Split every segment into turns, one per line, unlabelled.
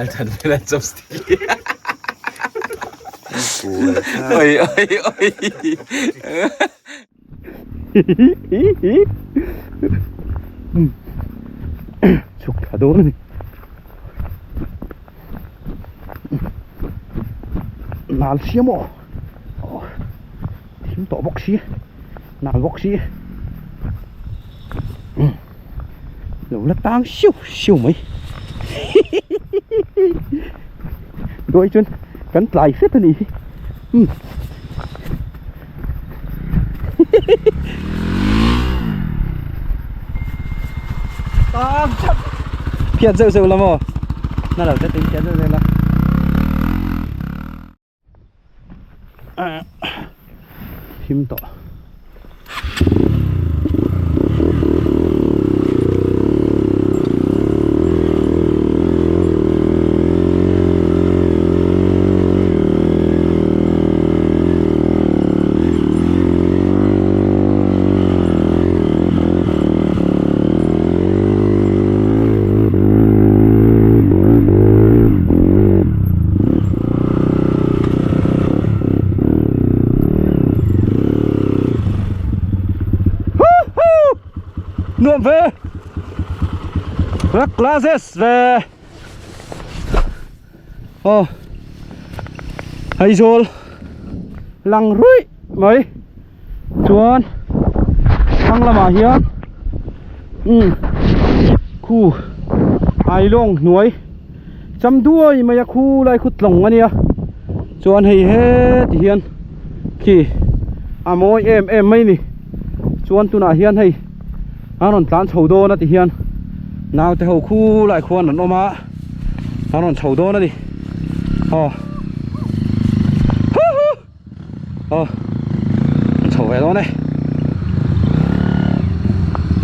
Althan vela chopstick. Oi oi oi.
Chhuk thla dawn a ni. Nal sia maw? Aw thim tawh bawk si nal bawk si lo la tang siu siu mai duai chuan kan tlai hret a nih hi umm tang chap phiat zeuh zeuh la maw na lo te tin phiat zeuh zeuh la thim tawh. Nuam ve Rock classes ve Aw Aizawl lang ruih mai chuan thlang lamah hian umm khu ailawng hnuai cham duai mai a khu lai khu tlawng a nia chuan hei heti hian khi a mawi em em mai a ni chuan tunah hian hei a rawn tlan chho dawn a ti hian naute ho khu lai khuan an awm a a rawn chho dawn a ni aw aw an chho ve dawn e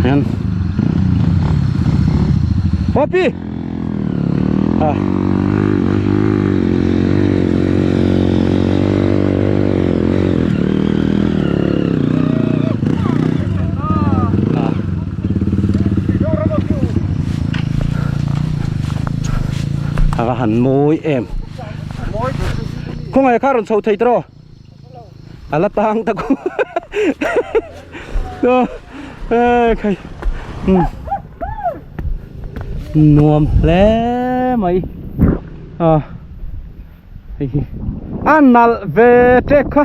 hian Hopi à a va han mawi em khawngaih kha rawn chho thei tawh a la tang ta ku khai nuam hle mai a hei hi a nalh ve ṭek kha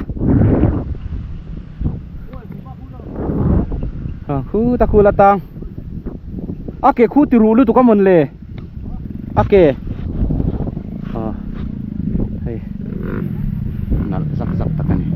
a khu ta khu la tang a ke khu ti ruh lutuk a mawn le a ke a hei nalh zak zak tak a ni.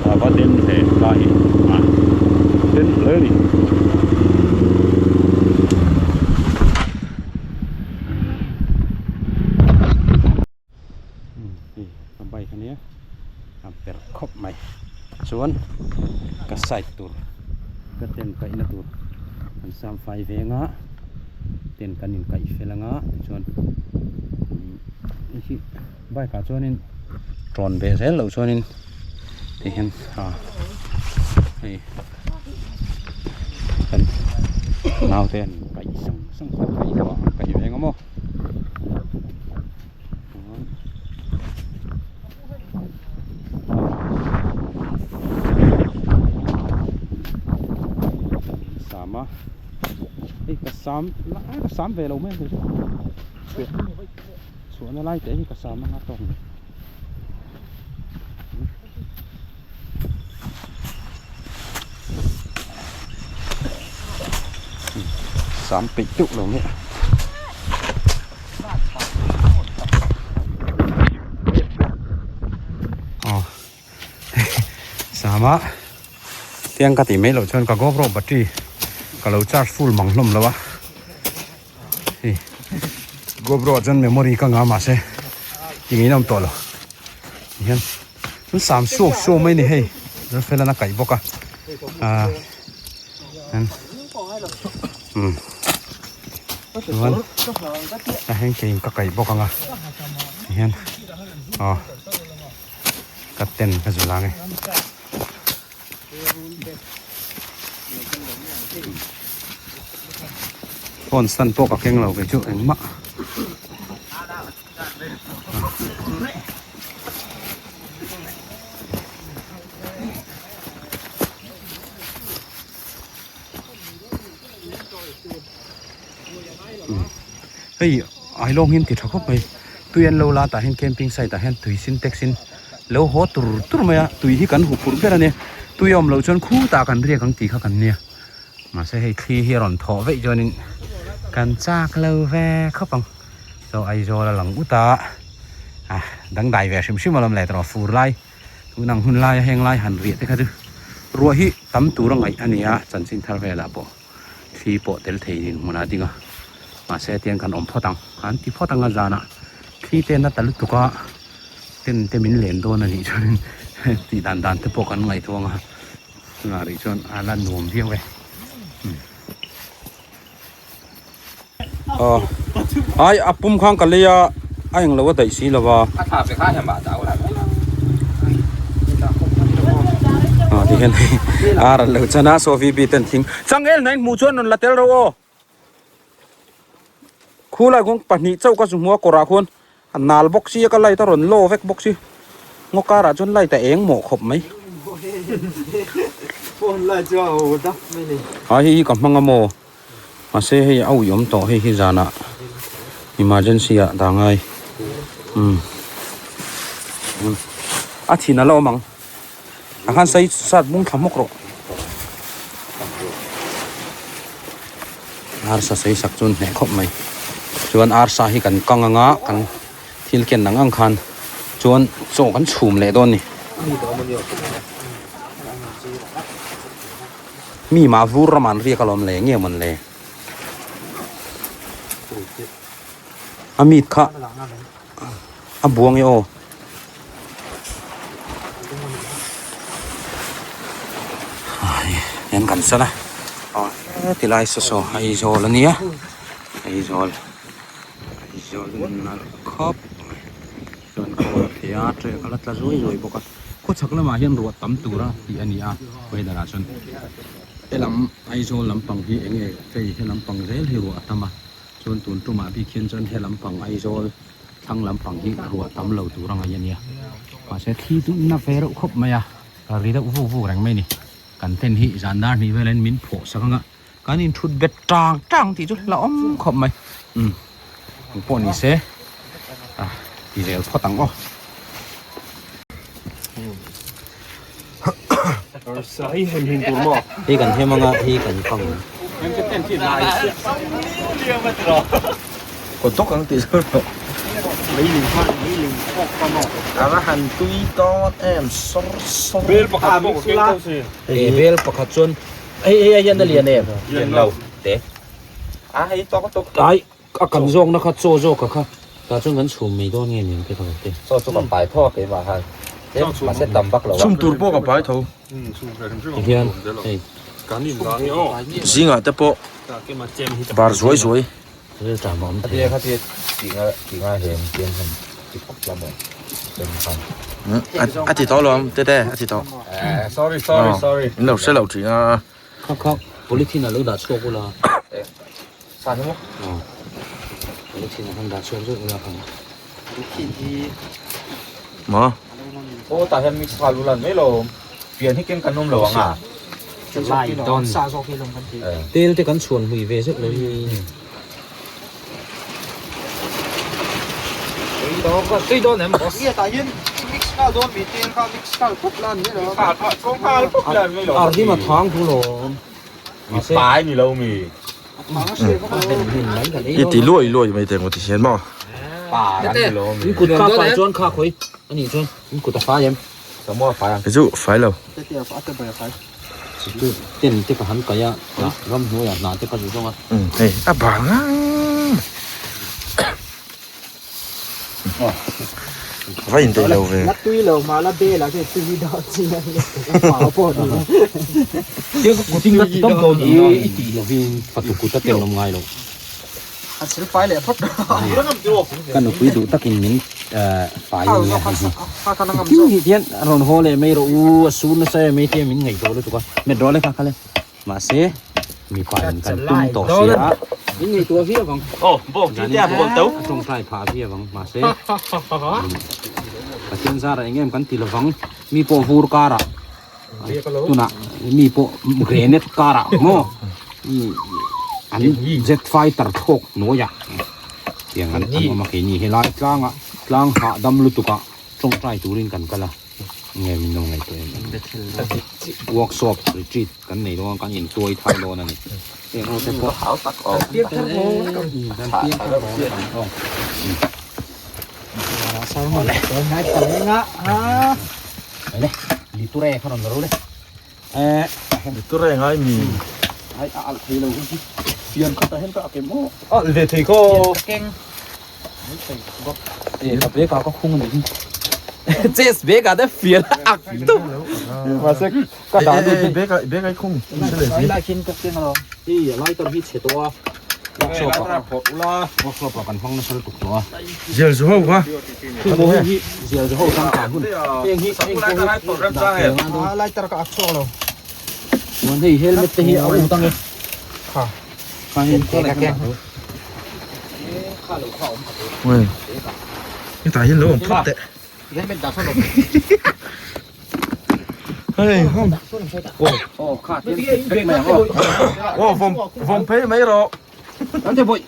A va den ve lai a den hle a ni. Hei a bike a nia a per khawp mai chuan ka side tur ka tent kaihna tur an sam fai veng a tent kan inkaih fel anga tichuan hei hi bike ah chuanin tawn ve zel loh chuanin ti hian ah hei kan naute an inkaih sang sang kaih deuh a an kaih veng a maw. Sam a hei ka sam ka sam ve lo mai a chhuahna lai te hi ka sam anga tawng sam peih deuh lo mai a. Sama tiang ka tih mai loh chuan ka GoPro battery ka lo charge full mang hlawm lo a hei GoPro ah chuan memory ka ngah mahse tingin a awm tawh lo tihian an sam suak suak mai a ni hei Lalfelan a kaih bawk a ah umm chuan a heng keiin ka kaih bawk ang a tihian aw. Ka ten ka zu lang e. Phone stand pawh ka keng lo kei chu engmah. Hei Ailawng hi an ti tha khawp mai tui an lo la tah hian camping site ah hian tui sintex in lo haw tur tur mai a tui hi kan huphurh ber a nia tui a awm loh chuan khutah kan riak ang tih kha kan nia mahse hei thli hi a rawn thawh veih chuanin kan chak lo ve khawp ang chaw Aizawl a lang ut a ah dangdai ve hrim hrim alawm le tawh fur lai. Tun ang hun laia heng lai han riah te kha chu ruah hi tam tur a ngaih a ni a, chanchin thar velah pawh thli pawh tel thei in hmunah a ding a, mahse tiang kan awm phawt ang, an ti phawt ang a zanah thli te na ta lutuk a, ten te min len dawn a nih chuanin tih dan dan te pawh kan ngaihtuah ang a, tunah rih chuan a la nuam viau e. Aw ai a pum khan ka lei a a englo a daih si lo va
A thla ve kha hian mah dau la mai lo.
Aw ti hian hei ar an lo chan a saw VB ten thing changel hnain hmuh chuan rawn la tel ro aw khulai kawng pahnih chauh ka zu hmu a kawrah khuan A nal bawk si a ka light a rawn law vek bawk si ngaw karah chuan light a eng mawh khawp mai. A hei hi ka hmang a maw mahse hei a ui awm tawh hei hi zanah emergency ah dah ngai umm a thin a la awm ang a khan sai sat bung thla hmawk rawh arsa sei sak chu an hneh khawp mai chuan arsa hi kan kang anga kan thil ken ang ang khan chuan chaw kan chhum leh dawn a ni mi mah vur ramah an riak alawm le nge mawn le a meat kha a buang e aw. Hian kan sal a aw tilai saw saw Aizawl a nia Aizawl Aizawl nalh khawp mai chuan khawl a thei a track a la tla zuai zuai bawk a khawchhak lamah hian ruah tam tura tih a ni a weather ah chuan helam Aizawl lampang hi eng nge hei he lampang zel hi ruah a tam a chuan tun tumah bik hian chuan he lampang Aizawl. Thlang lampang hi ruah tam lo tur a ngaih a nia. Mahse thli chu na ve reuh khawp mai a, ka ri deuh vuk vuk reng mai a ni. Kan tent hi zan dar hnih velin min phawh sak anga kan inthut bet tang tang tih chu hlauhawm khawp mai. Umm eng pawh ni se ah ti zel phawt ang aw. Hei kan hem anga hei kan pang
Kawt dawk ang tih zawk rawh. A va han tui tawt em sawr sawr.
Bel pakhat pawh ka keng tho si. E bel pakhat chuan hei hei hian a lian em?
Lian lo. Te. A hei tawk tawk.
Ai A kan zawkna kha chaw zawk a kha tah chuan kan chhum mai dawn nge ni ang te ka lo ti.
Chaw chu ka pai tho a keimah khan tlem mahse tam vak lo a.
Chhum tur pawh ka pai tho.
Tihian hei.
Zingah te pawh bar zuai zuai.
Ril ṭam a awm thei a.
Khatia ti nga hem tian han ti pawp la maw chem khan.
A ti tawh lo ang tete a ti tawh.
Sorry sorry sorry.
In lo hre lo ṭhin a.
Kha kha polythene ah lo dah chhuak ula.
Sa hi maw?
Aw. Polythene ah khan dah chhuak zawk ula kha.
Polythene hi
Maw?
Aw tah hian mix nghal ula mai lo. Pian hi keng kan awm lo ang a.
Lai dawn. Tel te kan chhuan hmui ve zeuh lo hi.
Tui dawn em boss?
Mix nghal dawn mi tel kha mix nghal pawp la ni lo.
Nghal pawp la ni lo.
Ar hi ma thang thu lawm.
Mi pai ni lo mi.
I ti luai luai mai teh ngawt hian maw?
Pa an ni lo mi.
In kut kha fai chuan kha khawi ani chuan in kut a fai em?
Samuel fai ang.
Kei chu fai lo.
Tetea a te bai a fai.
Chu ten te ka han kaih a, ramhnuaiah hna te ka zu zawng a.
Umm hei a bal ngang mai. Va in daih lo ve.
La tui lo mah la bel ah khian tui dah chi a ni a pawh ni lo.
Kuting ka ti tawp dawn i i tih lovin fatu kut a tenawm ngai lo.
A sil fai leh phawt.
Ka nupui duh takin min fai a nia hei hi. Thil hi hian a rawn haw leh mai rawh u a sur nasa em mai tia min ngaihtuah lutuk a. Met rawh le kha kha le. Mahse mipa in kan tum tawh si a. Min ngaihtuah viau vang.
Oh, bawk chu tia bawl to.
A tawngtai phah viau vang. Mahse Pathian zara eng em kan ti lovang. Mi pawh vur karah tunah mi pawh grenade karah maw an jet fighter thlawk hnuaiah tiang an awm a keini helai tlangah tlang hahdam lutukah tawngtai turin kan kal a. Nge min lo ngaihtuah em em. Workshop retreat kan nei dawn kan intuai thar dawn a ni. Heng ho te pawh
Hau tak awm.
Kan piang thar kan piang thar dawn aw. Ele liture kha rawn ro le. Eh
liture ngai mi.
Ai a al thei lo hi. Fian khat ah hian ka a kem aw.
Al ve thei kho.
Keng.
Eh ka bag ah ka khung a nih hi.
Chest bag ah te fian ak tup.
Mahse ka dah lut hi.
Bag ah bag ah i khung.
Lai khin ka keng alawm.
Hei a lighter hi chhe tawh a. Workshop ah workshop ah kan hmang nasa lutuk tawh a.
Zial zu ho kha.
Heng hi zial zu ho tangkai hun. Heng hi heng pawh hi dah fel ngan dawn.
Lighter ka ak chhuak lo.
Chuan hei helmet te hi a ut ang e.
Kha.
Kha hei
Ka keng.
Ui. Hetah hian lo awm phawt teh. Hei hom.
Aw kha tian vek mai ang aw.
Aw vawm vawm phei mai rawh.
An te bawih.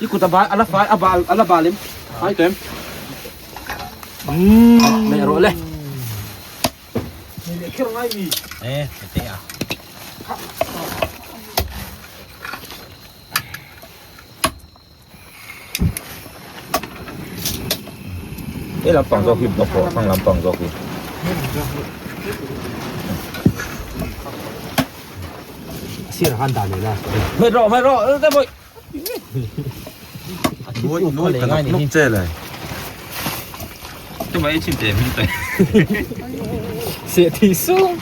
I kut a bal a la fai a bal a la bal em. Fai tawh em. Umm. Leh rawh le.
Leh kher ngai mi.
Eh, te a.
He lampang zawk hi block rawh thlang lampang zawk hi.
Sir han dan leh la.
Mai rawh mai rawh te bawih.
Nuai nuai ka nok nok che le.
Tu mai chin te min te.
Se thi sung.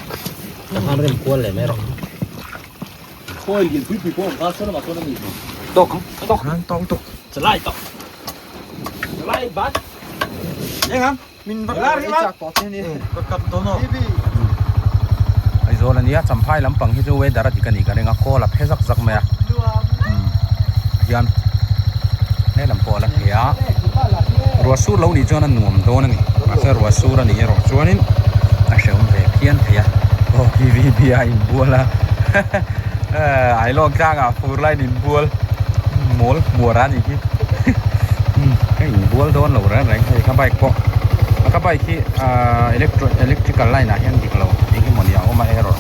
Han rem kual leh mai rawh.
Khawi lian pui pui pawh awm ta sawn amah chuan a ni.
Tawk tawk.
Han tawk tawk.
Chalai tawk. Chalai bat.
Eng ang?
Min va lar hi chak tawh che ni.
Ka kap dawn aw.
Aizawl ania Champhai lampang hi chu weather a dik a ni ka ring a kawl a phe zak zak mai a hian helam pawh a la thei a ruah sur lo nih chuan a nuam dawn a ni mahse ruah sur a nih erawh chuanin a hrehawm ve phian thei a aw pvb a inbual a ailawng tlangah fur line inbual mawl hmuar a nih hi ka inbual dawn lo reng reng hei ka bike pawh ka bike hi ahh electric electrical line ah hian dik lo eng emaw ni a awm a error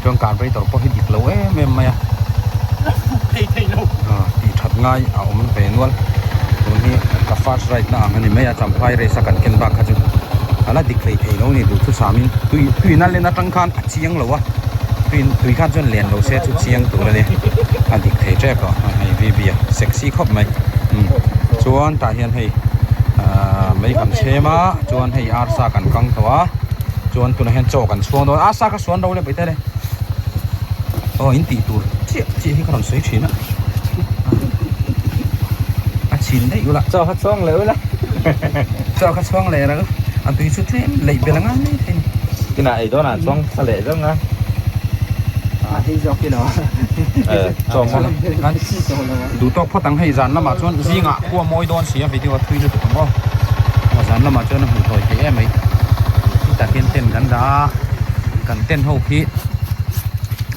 chuan carburetor pawh hi dik lo em em mai a tih that ngai a awm ve nual tun hi ka first ride na ang a ni mai a champhai race a kan ken bak kha chu a la dik hlei thei lo a ni duhthusam in tui tuina len atang khan a chiang lo a tui tui khan chuan len lo se chu chiang tur a ni a dik thei tep a hei v b a sexy khawp mai umm chuan tah hian hei ahh mai kan chhem a chuan hei arsa kan kang tawh a chuan tunah hian chaw kan chhuang dawn a arsa kha suan ro le paite le aw in tih tur chiah chiah hi ka rawn sawi thin a a chhin daih ula
Chaw kha chhuang leh ula
chaw kha chhuang leh ral a tui chu tlem leih belh a ngai mai thei a ni.
Kinah ei dawnah chuang thla leh zawng a.
A hei zawk hi lo.
Chaw maw.
Duh tawk phawt ang hei zan lamah chuan zingah khua mawi dawn si a video a thui lutuk ang aw. Zan lamah chuan a hmuh tawi thei em mai. Tah hian tent kan dah a kan tent ho khi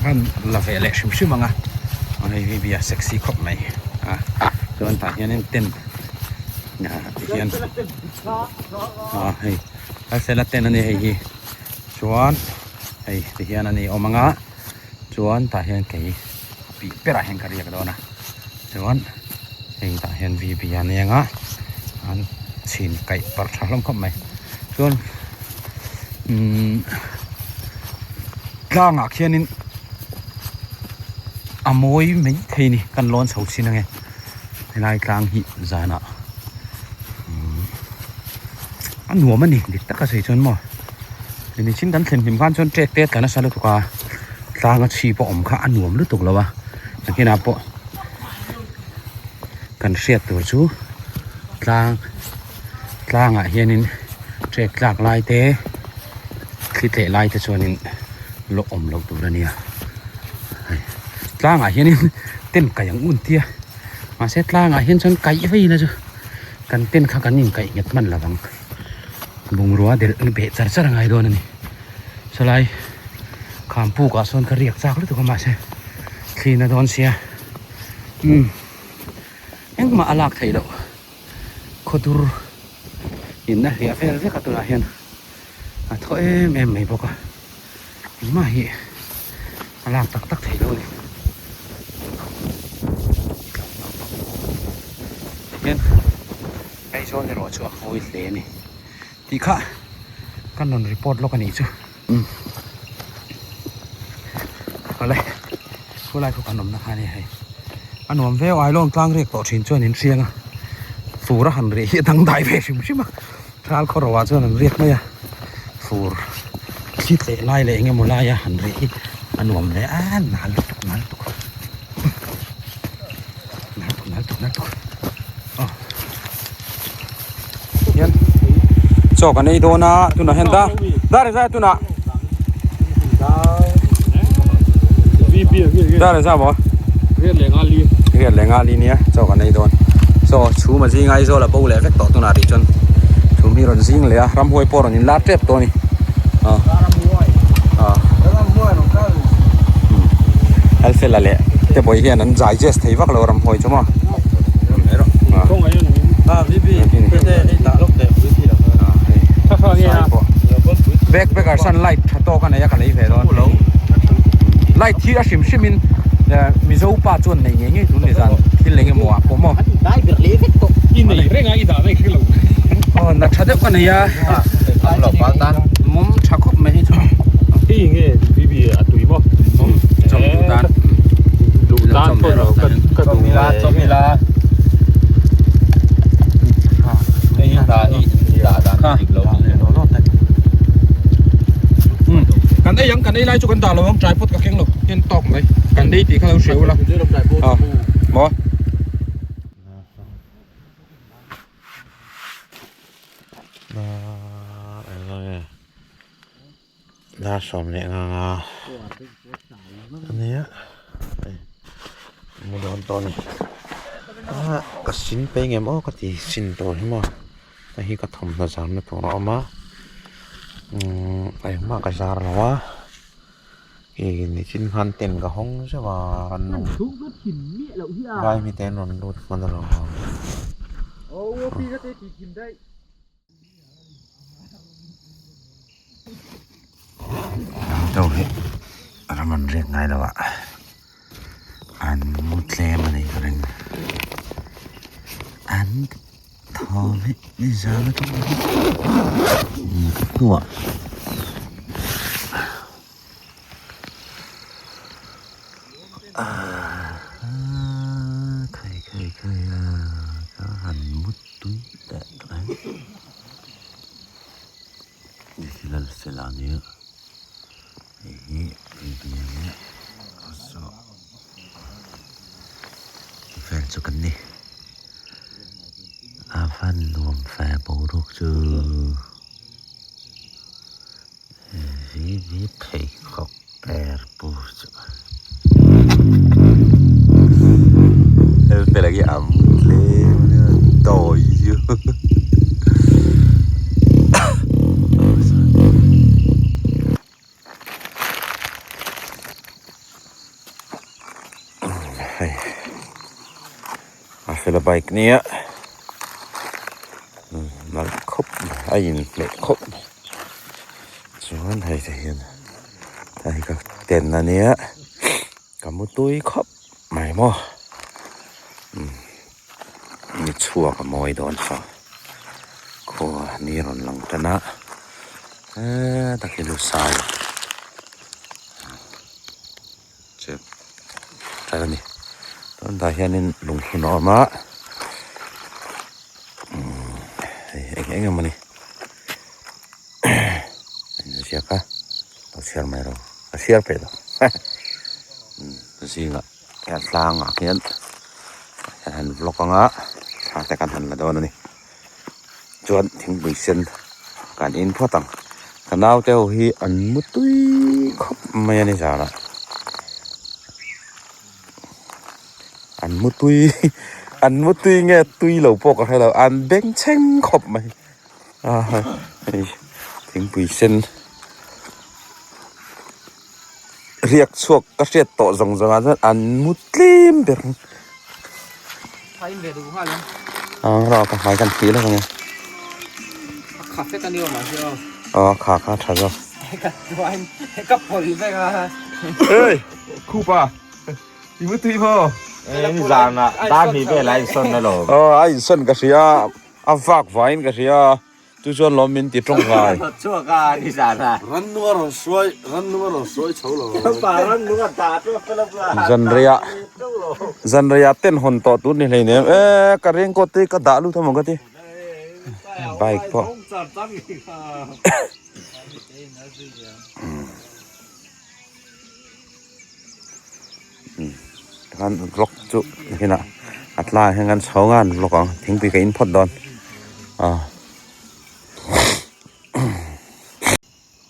an la ve leh hrim hrim ang a hei hi bia sexy khawp mai a chuan tah hianin tent tihian ah hei hrisela tent a ni hei hi chuan hei tihian a ni awm ang a chuan tah hian kei pih perah hian ka riak dawn a chuan hei tah hian v b a ni ang a an chhin kaih parh tha hlawm khawp mai chuan. Umm tlangah khianin a mawi mai thei a ni kan lawn chho chin ange helai tlang hi zanah umm a nuam a ni dik taka sawi chuan maw nichin kan thlen hlim khan chuan ṭek te a tla nasa lutuk a tlang a chhip a awm kha a nuam lutuk lo a nakinah pawh kan hriat tur chu tlang. Tlangah hianin trek tlak lai te thli tleh lai te chuanin lawh awm loh tur a nia hei tlangah hianin ten kaih ang un tia mahse tlangah hian chuan kaih vei na chu kan ten kha kan inkaih nghet hman lo vang bungrua delh beh char char a ngai dawn a ni sawlai khampukah sawn ka riak chak lutuk a mahse thli na dawn sia umm engmah a lak theih loh. Khawdur in a hliah vel vek a tunah hian a thaw em em mai bawk a engmah hi a lak tak tak theih loh a ni tihian Aizawl erawh chu a hawi hle a ni tih kha kan rawn report lawk a nih chu. Awle khulai khu kan awmna kha a ni hei a nuam viau Ailawng tlang riak tawh thin chuan in hriang a fur a han rih hi a dangdai ve hrim hrim a ral khaw ro ah chuan an riak mai a fur thli tleh lai leh eng emaw lai a han rih hi a nuam ve a nal lutuk nal lutuk nal lutuk nal lutuk nal lutuk aw hian chaw kan ei dawn a tunah hian dar dar engzat tunah dar engzat maw riat leh nga li nia chaw kan ei dawn chaw chhum a zing Aizawl a bo leh vek tawh tunah rih chuan chhum hi rawn zing leh a ramhuai pawh rawn inlar tep tawh a ni Lalfela leh te bawi hian an digest thei vak lo ramhuai chu maw. Backpacker san light tha tawk a nei a ka lei ve dawn light hi a hrim hrim in Mizo pa chuan nei ngei ngei tur ni zan thil eng emaw ah pawh maw aw na tha deuh ka nei a mawm tha khawp mai hi chu Kan ei ang kan ei lai chu kan dah lo ang tripod ka keng lo hian tawk mai kan ei tih kha lo hria ula maw.
Dar sawm leh nga nga a nia hei mu dawn tawh a ni ah ka sin pei ngem aw ka ti sin tur hi maw hei hi ka thawmhnaw zarna tur a awm a umm engmah ka zar lo a ih nichin khan tent ka hawng zeuh a rannung vai mi te an rawn lut hman alawm.
Lamto hi ram an riak ngai lo a an mu tlem a nih ka ring an thawm hi ni zan atang hnuah. Khai khai khai a ka han mut tui teh reng ni hi lal fel a nia hei hi video nia saw vel chu kan ni a van nuam fe boruak chu. VV pheikhawk per pur chu
Hei là cái ẩm lên tồi chứ hei a fel a bike nia nalh khawp mai a inhmeh khawp mai chuan hei te hian hei ka tent a nia ka mu tui khawp mai maw ni chhuak a mawi dawn saw khua ni rawn lang tan a.
Heta khi lusai chep ṭan a ni tunah hianin lungphun a awm a umm hei eng eng emaw ni a inziak a lo chhiar mai lo ka chhiar peih lo zingah hian tlangah khian kan han vlog ang a thla te kan han la dawn a ni. Chuan thingpui sen kan in phawt ang ka naute ho hi an mu tui khawp mai a ni zan ah an mu tui an mu tui nge tui lo pawh ka hre lo an beng chheng khawp mai a hei thingpui sen riak chhuak ka hriat tawh zawng zawng ah chuan an mu tlem ber a ka hmai kan thih lawk ang e aw kha kha tha zawk
Ê, khupa i mu tui maw
zan ah dar hnih vel a insawn alawm
aw a insawn ka hria a vak vaiin ka hria. Chu chuan lawm min ti tawng vai.
Chhuak a ni zan a.
Rannung a rawn hruai, rannung a rawn hruai chho lo.
Rannung a dah chu a fel a bula.
Zanreiah, zanreiah ten hawn tawh tur ni hleinem. E ka raincoat te ka dah lut a maw ka ti. Bike pawh.
Tikhan vlog chu nakinah a tlaiah hian kan chho ngan vlog ang thingpui ka in phawt dawn a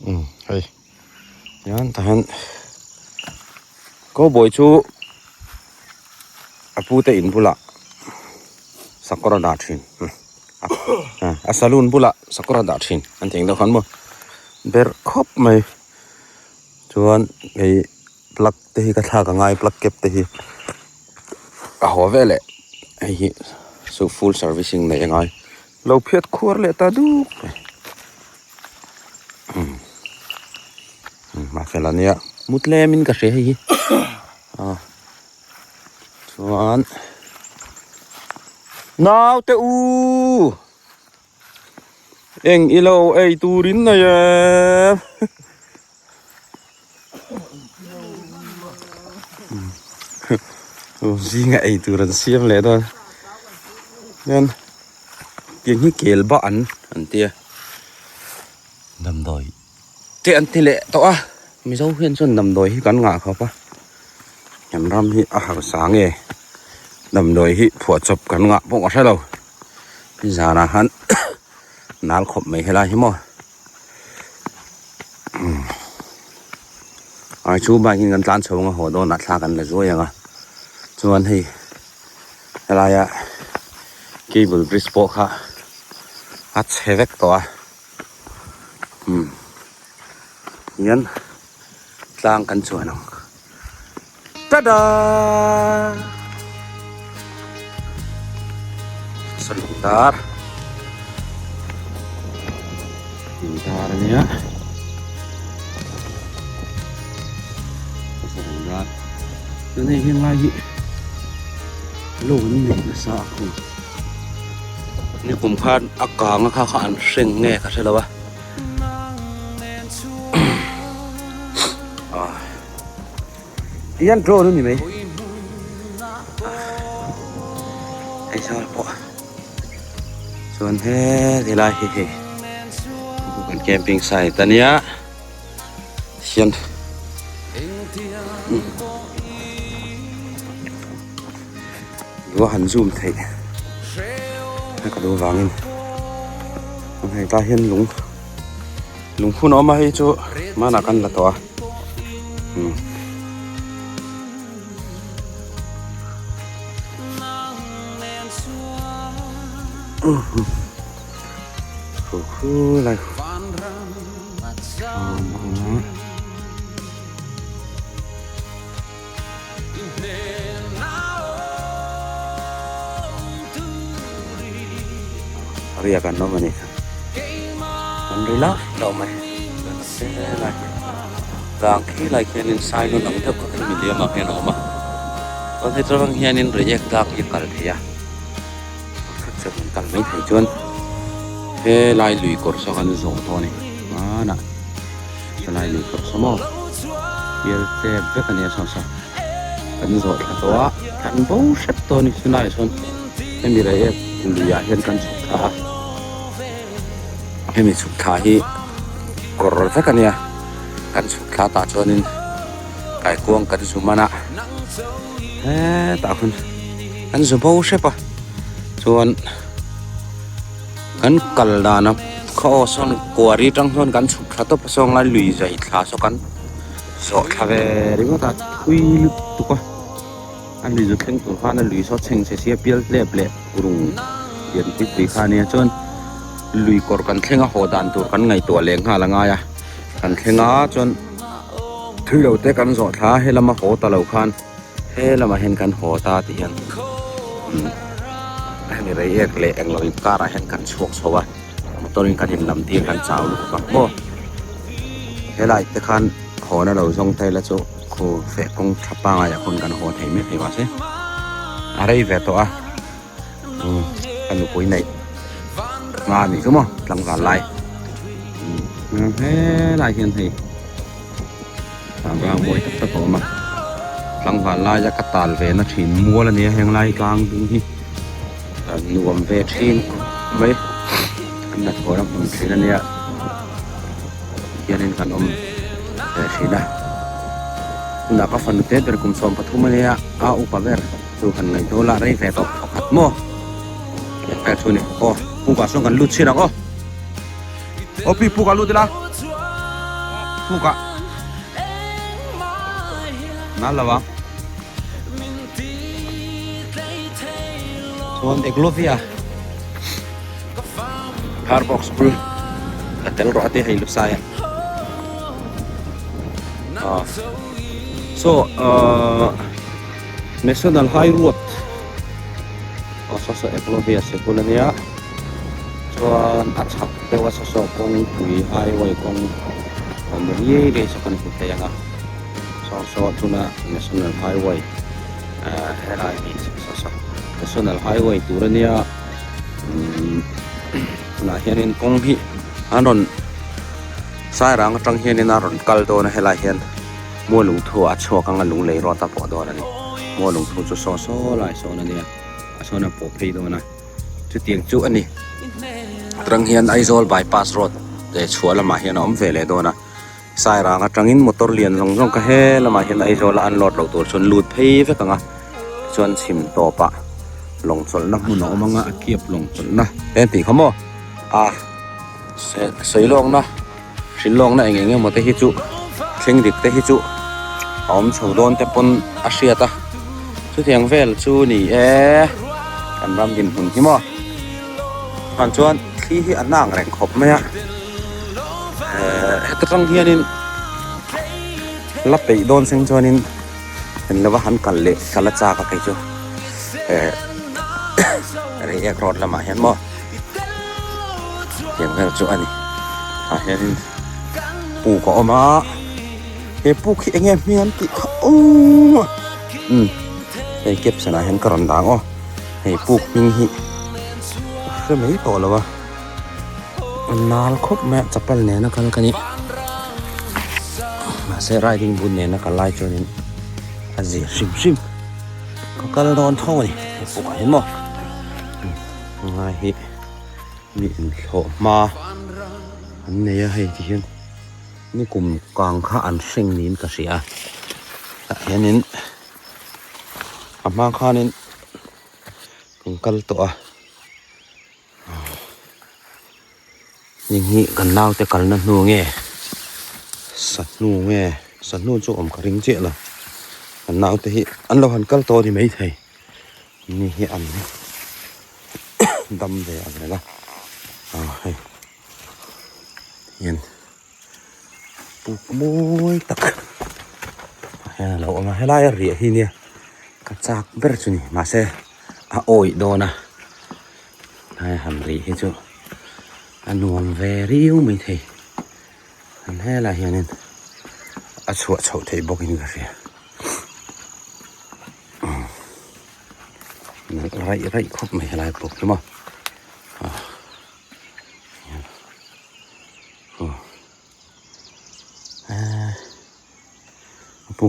um hei tihian tah hian cowboy chu a pu te in bulah sakawr a dah thin a saloon bulah sakawr a dah thin an tih ang deuh khan maw berh khawp mai. Chuan hei plug te hi ka thlak a ngai plug cap te hi a haw vel eh hei hi chu full servicing neih a ngai lo phiat khuar leh ta duk mai umm mahse la nia mu tlem in ka hria hei hi a chuan naute u. Eng ilo ei turin nei e. Zinga ei tur an siam leh dawn. Hian tiang hi kel bah an an tia. Damdawi
te an ti leh tawh a. Mizo hian chuan damdawi hi kan ngah khawp a. Kan ram hi a hausa nge damdawi hi phuahchawp kan ngah pawh ka hre lo. Zanah khan nal khawp mai helai hi maw ai chu bike in kan tlan chho anga haw dawnah thla kan la zuai ang a chuan hei helaia cable bridge pawh kha a chhe vek tawh a umm hian tlang kan chuan ang. Tada!
Salungdar Lungdar a nia Salungdar
Chuan hei heng lai hi lo an nei nasa a khum
Nikum khan a kang a kha kha an hreng nge ka hre lo a.
Tihian drone a ni mai hei sawl pawh chuan he helai hi hei
kan camping site a nia hian
lua han zoom theih ka duh vangin hei tlai hian lung.
Lungphun a awm a hei chu hmanah kan la tawh a umm.
Khu khu lai khu
Riak an awm a ni an ri lak lo mai helai tlang khi lai khianin sai nun ang deuh kha khi miliam ah hian a awm a chuan heti rawng hianin reiek tlak hi a kal thei a khat chuan an kal mai thei chuan helai lui kawr saw khan zawh tawh a ni. Hmanah helai lui kawr saw maw pial tep vek a nia saw saw kan zawh thla tawh a kan bo hrep tawh a ni chulaiah chuan hemi rei em luiah hian kan chhuk thla a hemi chhuk thla hi kawr vek a nia kan chhuk thla tah chuanin kaikuang kan zu man a hetah khan kan zu bo hrep a chuan. Kan kal dana khaw aw sawn kuari atang chuan kan chhuk thla tawp a sawng lai lui zai thla saw kan zawh thla ve ringawt a thui lutuk a a lui zu thleng tur khan a lui saw chheng chhe sia pial hlep leh rung lian pui pui kha ania chuan lui kawr kan thleng a haw dan tur kan ngaihtuah leh nghal a ngai a kan thleng a chuan thui lo te kan zawh thla a helama haw ta lo khan. He lamah hian kan haw ta tih hian umm hemi rei ek leh englo inkarah hian kan chhuak chho a motor in kan inlam tir kan chau lutuk a maw helai te khan hawn a lo zawng ta ila chu khu feh kawng tha pangai ah khawn kan haw thei mai thei mahse a rei ve tawh a umm ka nupui neih hma a nih chu maw tlangval lai umm helai hian hei. Tlangval mawi tak tak a awm a tlangval laia ka tal ve na thin mual a nia heng lai tlang dung hi a nuam ve thin khawp mai an hnathawh na hmun thin a nia hianin kan awm ve thin a tunah ka fanu te ber kum 13 a nia a upa ber chu han ngaihtuah lah rei ve tawh pakhat maw vel chu a ni aw pukah sawn kan lut chhin ang aw. Aw pi puk ah lut ila puk ah nal lo ang chuan Eklovia car box bul a tel rawh a ti hei lusai a ah so ah National High Road aw saw saw Eklovia sikul ania. Chuan a chhak deuh a saw saw kawngpui highway kawng awm riai riai saw kan hmu thei ang a saw saw tuna national highway ah helai hi saw saw national highway tur ania umm tunah hianin kawng hi an rawn sairang atang hianin a rawn kal dawn a helai hian mualungthu a chhuak anga lunglei rawt a pawh dawn a ni mualungthu chu saw saw lai sawn ania a sawn a pawh phei dawn a. Chutiang chu a ni. Aṭang hian Aizawl bypass road leh chhuah lamah hian a awm ve leh dawn a. Sairang aṭangin motor lian zawng zawng kha he lamah hian Aizawla an load loh tur chuan lut phei vek ang a. Tichuan chhim tawpah lawng chawlhna hmun a awm ang a, a kiap lawng chawlhna te an tih kha maw? A sawi lawkna, hrilh lawkna eng eng emaw te hi chu thleng dik te hi chu a awm chho dawn te pawn a hriat a chutiang vel chu ni e kan ram dinhmun hi maw chuan chuan thli hi a nang reng khawp mai a ehh heta tang hianin la peih dawn seng chuanin en lova han kal leh kal a chak a kei chu ehh reiek road lamah hian maw. Tiang vel chu a ni tah hianin puk a awm a he puk hi enge hming an tih kha aww umm hei caption ah hian ka rawn dang aw hei puk hming hi ka hre mai tawh lo a a nal khawp mai a chapal nena kal ka ni mahse riding boot nena kal lai chuanin a zir hrim hrim ka kal dawn tho a ni he puk ah hian maw. Ngai hi mi inthlawh hma an nei a hei ti hian nikum kang kha an hring niin ka hria a tah hianin a hma khanin kan kal tawh a heng hi kan naute kalna hnu nge sahnu nge sahnu chu awm ka ring chiah lo kan naute hi an lo han kal tawh a ni maithei. Ni hi an dam ve ang reng a ah hei hian puk mawi tak hian a lo awm a helai a riah hi nia ka chak ber chu ni mahse a awih dawn a helai han rih hi chu a nuam ve riau maithei an helai hianin a chhuah chhoh theih bawkin ka hria. Raih raih khawp mai helai pawh hi maw.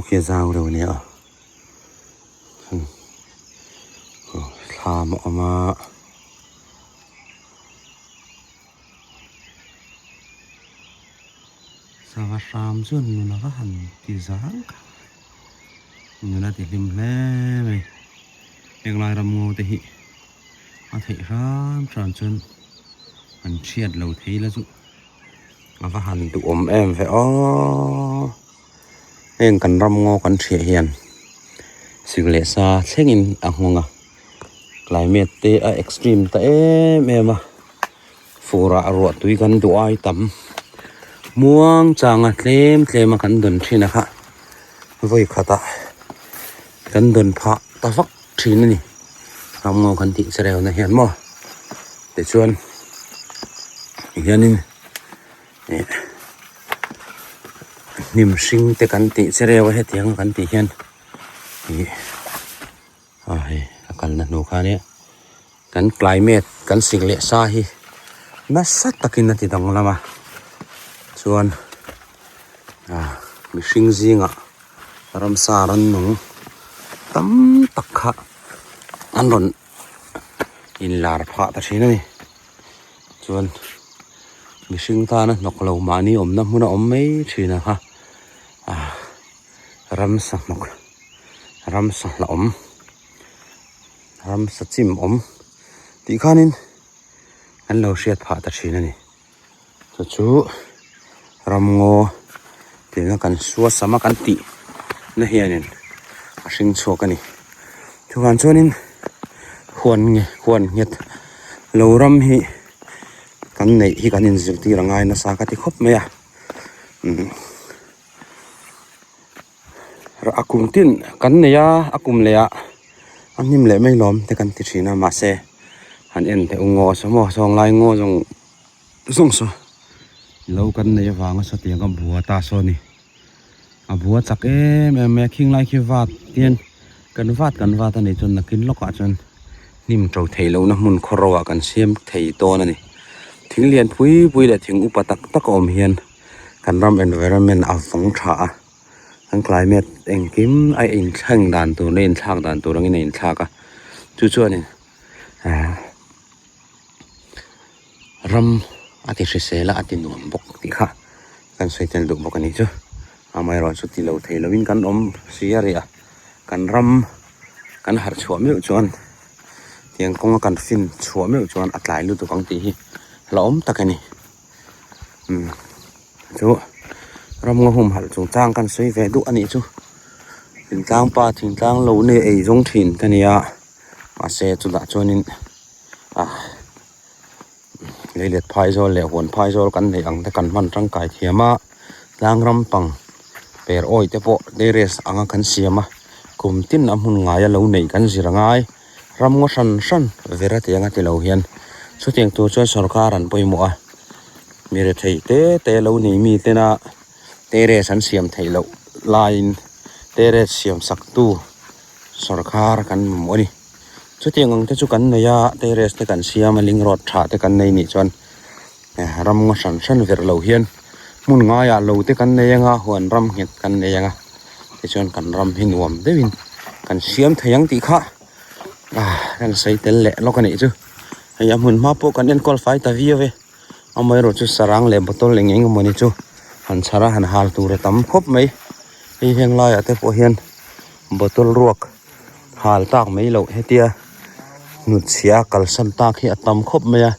khi a zau deuh a nia aw thlam a awm a. Sava hram chuan nun a va han ti zang kha nun a ti hlim hle mai heng lai ram ngo te hi a theih hram hram chuan an thiat lo thei la chu a va han duhawm em ve aw heng kan ram ngaw kan thiah hian sik leh sa thlengin a nghawng a climate te a extreme ta em em a. Furah ruah tui kan duh ai tam muang changa tlem tlem a kan dawn thin a kha vawi khatah kan dawn phah ta vak thin a ni ramngaw kan tih che reuh na hian maw tichuan hianin ih hnim hring te kan tih che reuh a hetiang a kan tih hian ih. A hei a kalna hnu kha nia kan climate kan sik leh sa hi nasa takin a ti danglam a chuan ah mihring zingah ramsa rannung tam tak kha an rawn inlar phah ta thin a ni chuan mihring tana hnawk lo mahni awmna hmuna awm mai thin a kha ah ramsa hnawk ramsa hlauhawm ramsa chim awm tih khanin an lo hriat phah ta thin a ni chu chu ramngaw tina kan suasam a kan tih na hianin a hring chhuak a ni chuvang chuanin huan nge huan nghet lo ram hi kan neih hi kan inzirtir a ngai nasa ka ti khawp mai a umm. A kum tin kan nei a a kum leh ah a hnim leh mai lawm te kan ti thin a mahse han en teh u ngaw saw maw sawng lai ngaw zawng zawng saw lo kan nei avanga sawtiang a bua ta saw a ni a bua chak em em mai a khing lai khi vat hian kan vat kan vat a nih chuan nakin lawkah chuan hnim to theih lohna hmun khaw ro ah kan siam thei dawn a ni thing lian pui pui leh thing upa tak tak a awm hian. Kan ram environment a vawng tha a kan climate engkim a inthleng dan tur leh inthlak dan tur angin a inthlak a chu chuanin ahh ram a ti hrisel a a ti nuam bawk tih kha kan sawi tel duh bawk a nih chu amaherawhchu ti lo thei lovin kan awm si a rih a kan ram kan harh chhuah meuh chuan tiang kawnga kan fin chhuah meuh chuan a tlai lutuk ang tih hi hlauhawm tak a ni. Umm chu ramngaw humhalh chungchang kan sawi ve duh a nih chu thingtlang pa thingtlang lo nei ei zawng thin ka nia mahse chutah chuanin ah leilet phaizawl leh huan phaizawl kan neih ang te kan hman tangkai thiam a tlang ram pang per awi te pawh terrace anga kan siam a kum tin a hmun ngaia lo neih kan zir angai. Ramngaw hran hran vera tiang a ti lo hian chutiang tur chuan sorkar an pawimawh a mi rethei te te lo nei mi tena terrace an siam theih loh laiin terrace siam sak tu sorkar kan mamawh a ni chutiang ang te chu kan nei a terrace te kan siam a ling road tha te kan nei nih chuan ramngaw hran hran ver lo hian hmun ngaiah lo te kan nei anga huan ram nghet kan nei anga tichuan kan ram hi nuam deuhin kan siam thei ang tih kha ah kan sawi tel leh lawk a nih chu hei a hmun hma pawh kan enkawl fai ta viau e amaherawh chu sarang leh bottle eng eng emawni chu han chhar a han hal tur a tam khawp mai hei heng laiah te pawh hian bottle ruak hal tak mai loh hetia hnutchhiah a kalsan tak hi a tam khawp mai a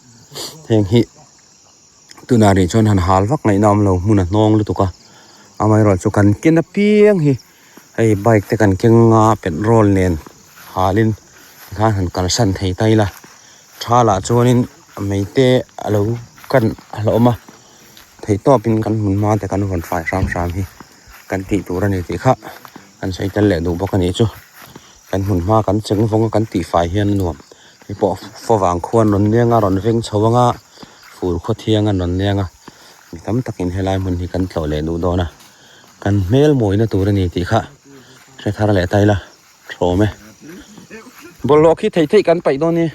heng hi. Tunah rih chuan han hal vak ngaihna awm lo hmun a hnawng lutuk a amaherawh chu kan ken apiang hi hei bike te kan keng a petrol nen halin tikhan han kalsan thei ta ila tha lah chuanin mei te a lo kan a hlauhawm a theihtawpin kan hmun hma te kan vawn fai hram hram hi kan tih tur a ni tih kha kan sawi tel leh duh bawk a nih chu kan hmun hma kan cheng vawng a kan tih fai hian a nuam hei pawh favang khuan rawn leng a rawn veng chho ang a. Fur khaw thiang a rawn leng a mi tam takin helai hmun hi kan tlawh leh duh dawn a kan hmel mawina tur a ni tih kha hre thar leh ta ila thawm e bawlhhlawh khi theih theih kan paih dawn ni.